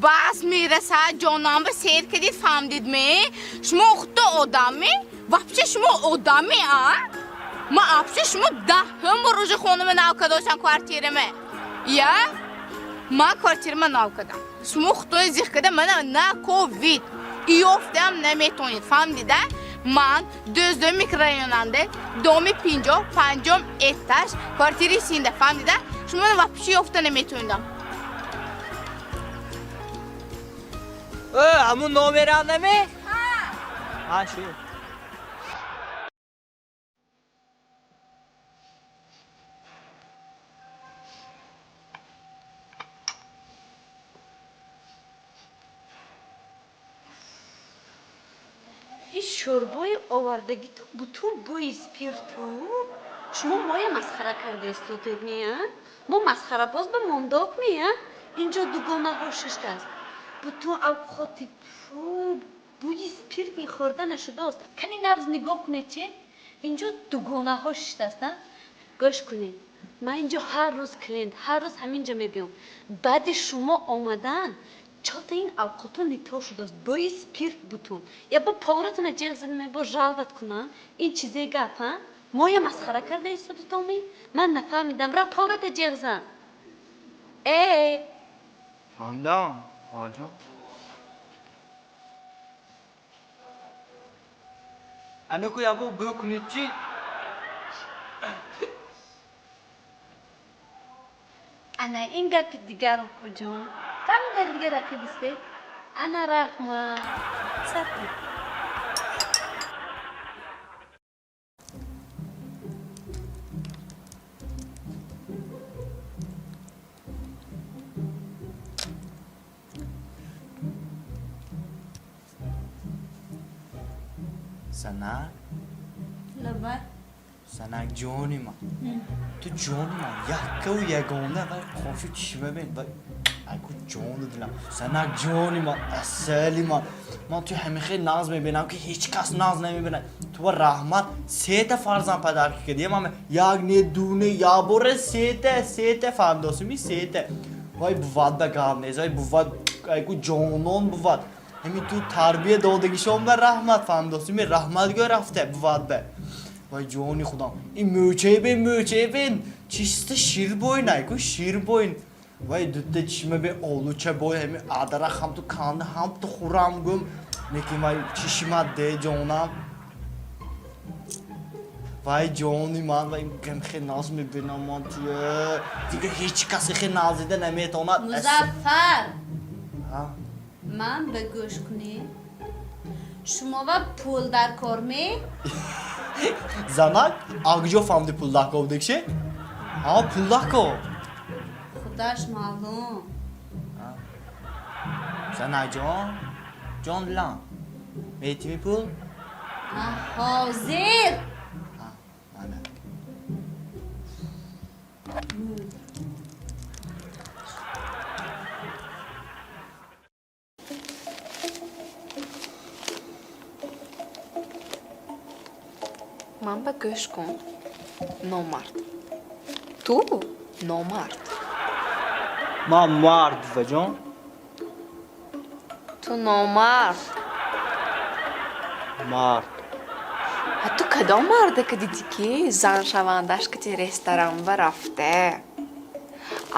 Бас мерасад, ҷонам, ба сер кардид, фаҳмдид ме? Шумо худто одамме? Вообще шумо одамме, а? Ма вообще шумо даҳум бор уже хонама нав кардошам квартираме. Я? Ма квартирама нав кардам. Шумо худтои зиқ карда мана наковид. Ёфтам наметонед, фаҳмдида? Ман дӯздум микрорайонанде, доми 55-ум этаж, квартираи синда, фаҳмдида? Шумо вообще ёфта наметонидам. Э, ҳамун номерам наме? Ҳа, шуд. Ин шӯрбои овардагиту бутун бӯи спирту. Шумо моя масхара кардаистодед ми, а? Мо масхарабоз ба мондок ми, а? Инҷо дугонаҳо шиштааст. Бутун авқоти фу бӯи спирт мехӯрда нашудааст. Кани нағз нигоҳ кунед, чи инҷо дугонаҳо шиштааст, а? Гӯш кунед, ман инҷо ҳар рӯз клиент, ҳар рӯз ҳаминҷо мебиём. Баъди шумо омадан чота ин авқото нито шудааст, бӯи спирт бутун. Я бо поратона ҷеғ зада бо жаловать кунам. Ин чизе гап, а? Моя масхара карда истодитоми? Ман нафаҳмидам. Ра пората ҷеғ зан. Э! Фаҳмидам, ҳоҷон. Анаку ябо бӯ кунед чи? Ана ин гапи дигар, ҷон. Фаҳмида дигар рақибисте? Ана раҳмат. Сар кун. Занак, Лабай. занак, ҷони ман. Ту ҷони ман, яккаву ягона вай қошу чишма бин, вай айку ҷону дилам. Занак, ҷони ман, асали ман. Ман ту ҳамин хел нағз мебинам, ки ҳеҷ кас нағз намебинад. Ту ба раҳмат сета фарзанд падарки кардӣ. Ман як не, ду не, як бора сета, сета фаҳмдосими сета. Вай бувад ба гап нест, вай бувад айку ҷонон бувад. Ҳамин ту тарбия додагишон ба раҳмат, фаҳмдосими, раҳмат гӯ рафта бувад ба. Вай ҷони худам. Ин мӯчае бин, мӯчае бин. Чиста ширбойн айку ширбойн. Вай дутта чишма бин олуча бой ҳамин адарах ҳам ту канда ҳам ту хӯрам гум. Лекин вай чишмат де ҷонам. Вай ҷони ман, вай гам хел наз мебинам ман туя. Дигар ҳеҷ касе хел наз дида наметавонад. Музаффар, Ҳа? ман ба гӯш кунед. Шумо ва пул дар кор ме? Занак, а куҷо фаҳмиди пул дар кор будагише? Ҳа, пул дар кор. Худаш маълум. Занак ҷон, ҷон дилам. Метими пул? А, ҳозир. Ҳа, мана. Ман ба гӯш кун. Номард. Ту номард. Ман мард, буваҷон. Ту номард. Мард. Ҳа, ту кадом мардака дидӣ, ки заншавандаш кати ресторанба рафта,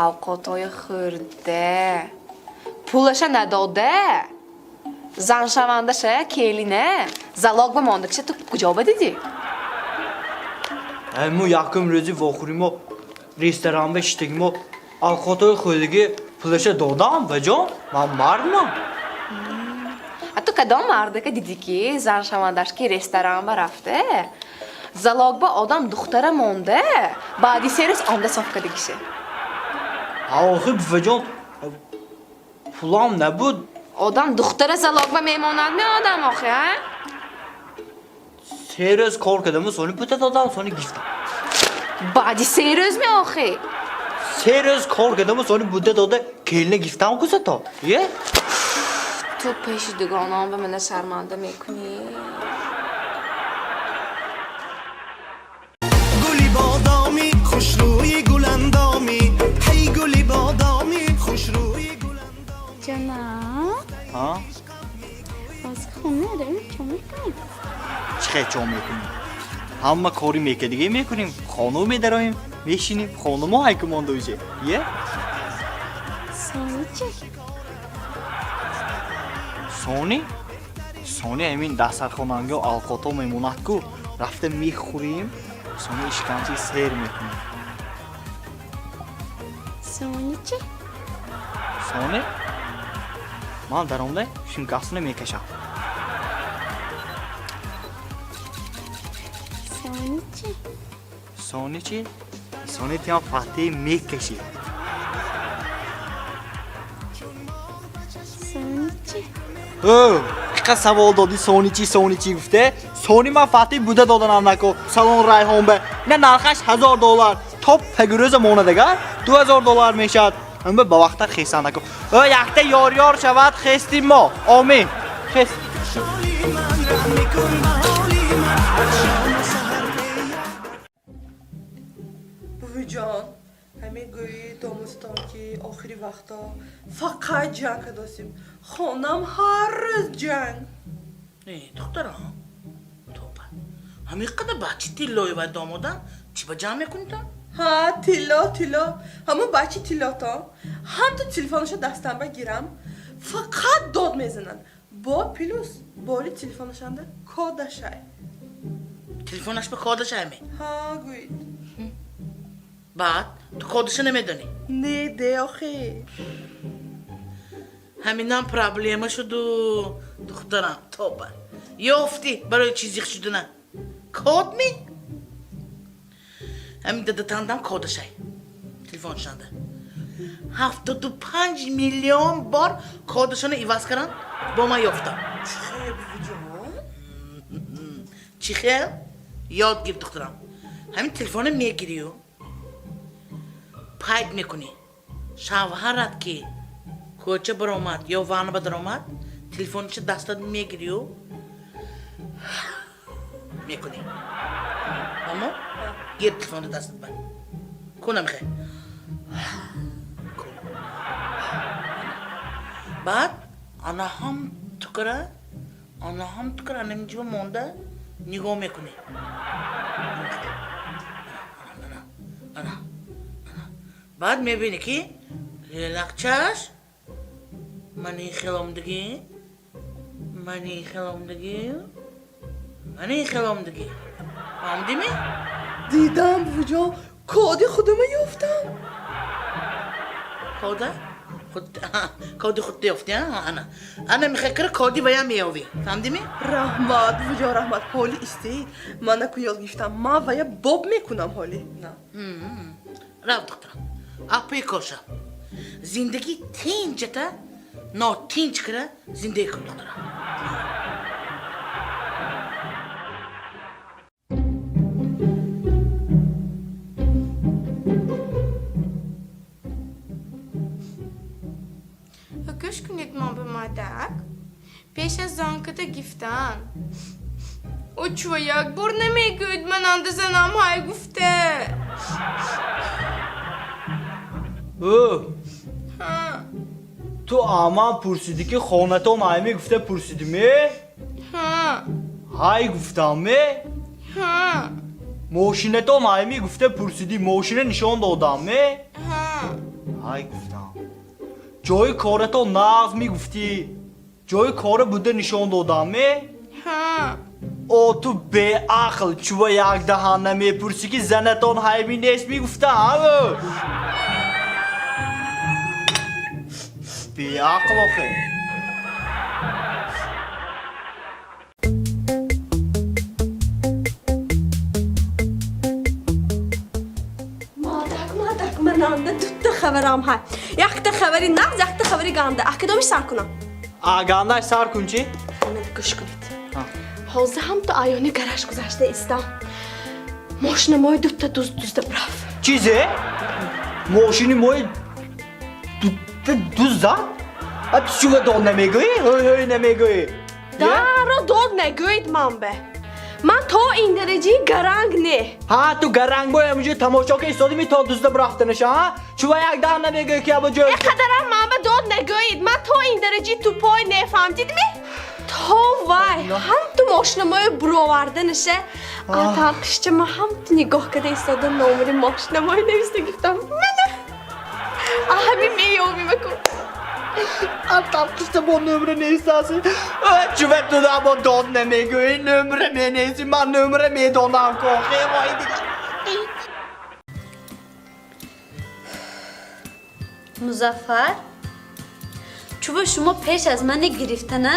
авқотҳои хӯрда, пулаша надода, заншавандаша келина залог ба монда киша, ту куҷо ба дидӣ? Ай, мо якум рӯзи вохӯрӣ мо ресторанба шиштагӣ, мо авқотҳои хӯрдагӣ, пулаша додам, буваҷон. Ман мардмам. А ту кадом мардака дидӣ, ки заншавандаш ки ресторанба рафта, залог ба одам духтара монда, баъди 3 рӯз омда соф кардагиша? Ҳа, охир, буваҷон, пулам набуд. Одам духтара залог ба мемонад ме одам охи, а? 3 рӯз кор кардаму сони пута додам, сони гирифтам. Баъди 3 рӯз ме охи? 3 рӯз кор кардаму сони буда дода келина гирифтам кусато. Е? Ту пеши дугонаон ба мана шарманда мекунӣ. Гули бодомӣ, хушрӯи гуландомӣ, ҳай гули бодомӣ, хушрӯи гуландомӣ. Ҷанам. Ҳа? Ҳозир хона равем, чо мекунем? Чӣ хел чо мекунем? Ҳама кори мекардагӣ мекунем, хона медароем, мешинем, хонамо ҳайку монда уже. Е? Сони чӣ? Сони? Сони ҳамин дастархонанго алқото мемонад ку, рафта мехӯрем, сони ишкамчи сер мекунем. Сони чӣ? Сони? Ман даромада шимкасуна мекашам. Сони чӣ? Сони чӣ? Сони тиам фатҳи мекашӣ. Сони чӣ? Ӯ, чӣ савол додӣ, сони чӣ, сони чӣ гуфте? Сони ман фатҳи буда доданам нако, салон Райҳон ба. Ина нархаш $1000, то пагурӯза монадагар $2000 мешавад. Ҳама ба вақта хесан нако. Ӯ, якта ёр-ёр шавад, хести мо. Омин. Хест. Бувиҷон, ҳамин гӯи домустон, ки охири вақто фақат ҷанг кардосим. Хонам ҳар рӯз ҷанг. Э, духтарам, тоба. Ҳамин қадар бачи тиллои вай домодам, чӣ ба ҷамъ мекунитон? Ҳа, тилло, тилло. Ҳамон бачи тиллотон ҳамту телефонашо дастам ба гирам, фақат дод мезананд. Бо плюс боли телефонашанда кодашай. Телефонаш ба кодашай ме? Ҳа, гӯед. Баъд ту кодаша намедонӣ? Не, де охи. Ҳаминам проблема шуду, духтарам, тоба. Ёфтӣ барои чӣ зиқ шудана? Код ми? Ҳамин дадатандам кодашай. Телефоншанда. 75 миллион бор кодашона иваз кардан, бо ман ёфтам. Чӣ хел, бувиҷон? Чӣ хел? Ёд гир, духтарам. Ҳамин телефона мегирию пайд мекунӣ. Шавҳарат ки кӯча баромад ё ванна ба даромад, телефонча дастат мегирию мекунӣ. Амо гир телефонро дастат ба. Кунам хе. Кун. Баъд ана ҳам тукара, ана ҳам тукара, ана инҷо монда нигоҳ мекунӣ. Ана, ана, ана. Баъд мебинӣ, ки лелакчаш мани хеломдагӣ, мани хеломдагӣ, мани хеломдагӣ. Фаҳмидӣ? Дидам, бувиҷон, коди худама ёфтам. Кода? Худ коди худ ёфтӣ, а? Ана. Ана мехакра коди вая меёвӣ. Фаҳмидӣ? Раҳмат, бувиҷон, раҳмат. Ҳоли истед. Ман наку ёд гирифтам. Ман вая боб мекунам ҳоли. На. Рав, духтарам. Апи коша. Зиндагӣ тинҷата, нотинҷ кара зиндагӣ кун, духтарам. Гӯш кунед, ман ба мадак. Пеш аз занката гифтан. Ӯ чӯ як бор намегӯяд, мананда занам ҳай гуфта. Ӯ, Ҳа. ту аман пурсидӣ, ки хонатон ҳайме гуфта пурсидиме? Ҳа. Ҳай гуфтам ме? Ҳа. Мошинатон ҳайме гуфта пурсидӣ, мошина нишон додам ме? Ҳа. Ҳай гуфтам. Ҷои коратон нағз мегуфтӣ, ҷои кора буда нишон додам ме? Ҳа. О, ту беақл, чува як даҳан намепурсӣ, ки занатон ҳайми нест мегуфтам? Беақл охе. Мадак, мадак, мананда дутта хабарам ҳай. Якта хабари нағз, якта хабари ганда. Акадомиш сар кунам? А, гандаш сар кун чӣ? Мана, гӯш кунед. Ҳа. Ҳозир ҳам ту аёни гараж гузашта истам. Мошина мои дутта дузд дузда бирав. Чизе? Мошини мои дутта дузд зад? А ту чува дод намегӯӣ? Ҳой ҳой намегӯӣ? Даро дод нагӯед ман бе. Ман то ин дараҷаи гаранг не. Ҳа, ту гаранг бой, ҳаминҷо тамошо ка истодими то дузда бирафтанаша, ҳа? Чува як даҳ намегӯӣ, ки аба ҷой Э, қадарам ман ба ба дод нагӯед. Ман то ин дараҷаи тупой нефаҳмдидми? То вай ҳамту мошинамои буроварданаша аталқишча ман ҳамту нигоҳ карда истода номери мошинамои нависта гирифтам. Мана ҳамин меёбимаку. Аталқишта бо номера нестаси. Чува ту бо дод намегӯӣ, номера менависӣ, ман номера медонам ко. Хевои дила. Музаффар, чува шумо пеш аз мане гирифтана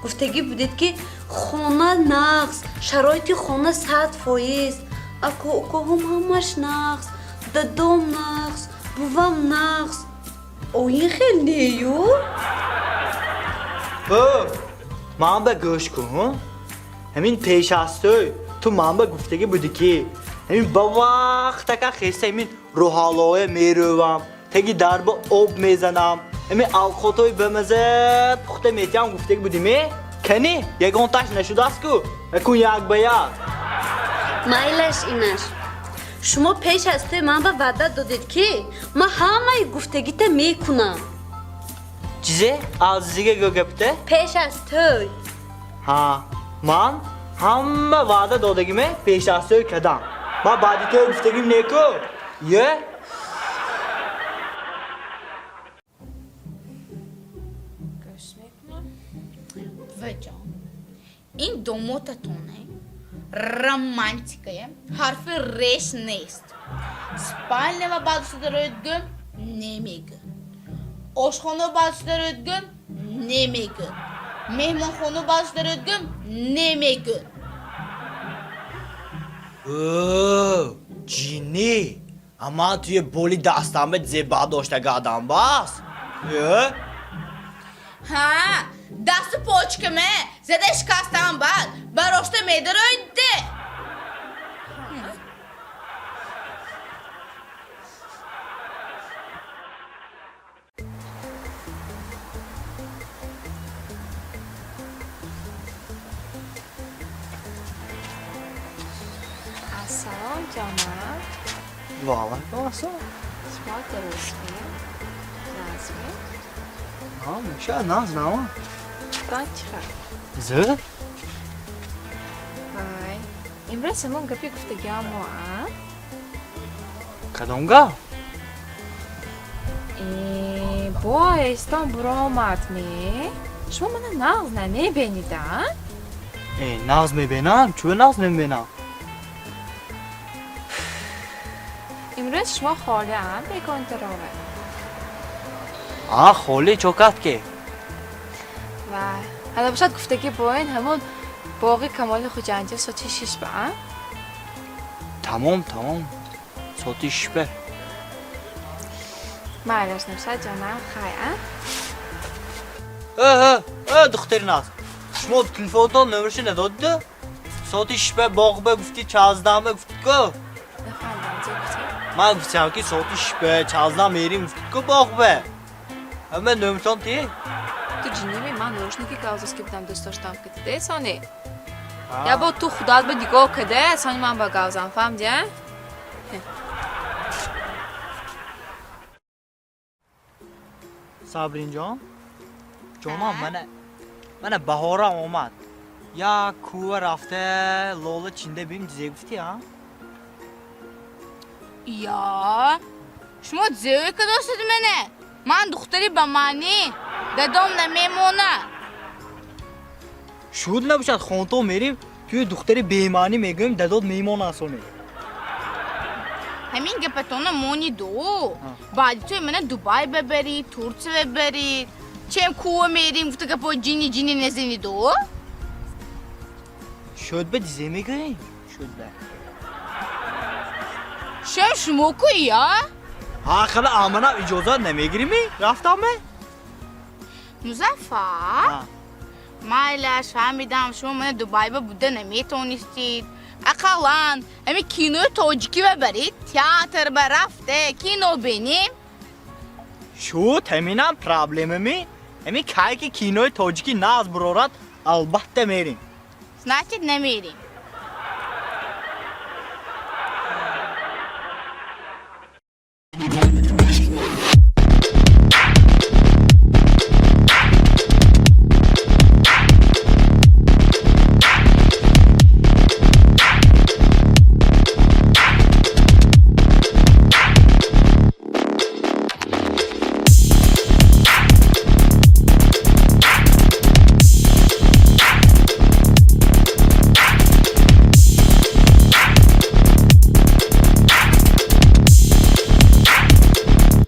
гуфтагӣ будед, ки хона нағз, шароити хона 100%, аку укоҳом ҳамаш нағз, дадом нағз, бувам нағз. Оин хел нею? О, ман ба гӯш кун. Ҳамин пешастӯй ту ман ба гуфтагӣ будӣ, ки ҳамин ба вақтака хеста ҳамин рӯҳалоя мерӯвам, таги дарба об мезанам, ҳамин авқотҳои бамаза пухта метиҳам гуфтагӣ будӣ ме? Кани ягонташ нашудааст ку? Акун як ба як. Майлаш инаш. Шумо пеш аз тӯй ман ба ваъда додед, ки ман ҳамаи гуфтагита мекунам. Чизе? Азизига гӯ гапта? Пеш аз тӯй. Ҳа, ман ҳама ваъда додагиме пеш аз тӯй кардам. Ман баъди тӯй гуфтагим не ку? Е? Гӯш мекунам. Ваҷон, ин домотатоне романтикае ҳарфи реш нест. Спальня ва баъд шуда рӯйдгӯ немегӯ. Ошхона баъд шуда рӯйдгӯ немегӯ. Меҳмонхона баъд шуда рӯйдгӯ немегӯ. О, ҷинни! Ама туе боли дастамба зеба дошта гадам бас? Е? Ҳа, дасту почкаме зада шикастам, баъд барошта медароидде. Ассалом, ҷонам. Ва алайкум ассалом. Шумо дурустми? Нағзми? Ҳа, мешавад, нағз нама. Тон чӣ хел? Зӯр? Вай, имрӯз ҳамон гапи гуфтагиамо, а? Кадом гап? Э, бо эстон буромад ме? Шумо мана нағз намебинед, а? Э, нағз мебинам, чӯ нағз намебинам? Имрӯз шумо холӣ, а, бегонтарове? А, холӣ, чо кард ки? Вай, ҳала бошад, гуфтагӣ бо ин ҳамон боғи Камоли Хуҷандӣ соати 6 ба, а? Тамом, тамом. Соати 6 ба. Майлаш набошад, ҷонам, хай, а? Э, э, э, духтари нағз. Шумо телефонтон номершо надодиду? Соати 6 ба боғ ба гуфтӣ, чаздаҳ ба гуфтӣ ку? Нафаҳмидам, чӣ гуфтӣ? Ман гуфтам, ки соати 6 ба чаздаҳ мерим гуфтӣ ку боғ ба. Ҳама номертон ти? Ту ҷинними? Ман наушники галзоски будам, дӯст доштам, ки диде сони. Я бо ту худат ба нигоҳ каде, сони ман ба гавзам, фаҳмидӣ, а? Сабринҷон, ҷонам, мана баҳорам омад. Як кӯва рафта лола чинда бим дизе гуфтӣ, а? Я, шумо зеое кадостед мене? Ман духтари ба маънӣ, дадом намемонад. Шуд набошад, хонто мерим, туи духтари бемаънӣ мегӯем, дадод мемонад сони. Ҳамин гапатона мониду. Баъди туй мана Дубай бабарид, Турция бабарид. Чем кӯва мерим гуфта гапои ҷинни ҷинни назаниду. Шуд ба дизе мегӯем? Шуд ба. Шем шумо ку я? Ҳа, хала аманам иҷозат намегирими? Рафтам-ме? Музаффар, майлаш, фаҳмидам, шумо мана Дубай ба буда наметонистид. Ақаллан ҳамин кинои тоҷикӣ бабарид, театр ба рафте, кино бинем. Шуд, ҳаминам проблемами? Ҳамин кай ки кинои тоҷикӣ нағз бурорад, албатта мерим. Значит, намерим.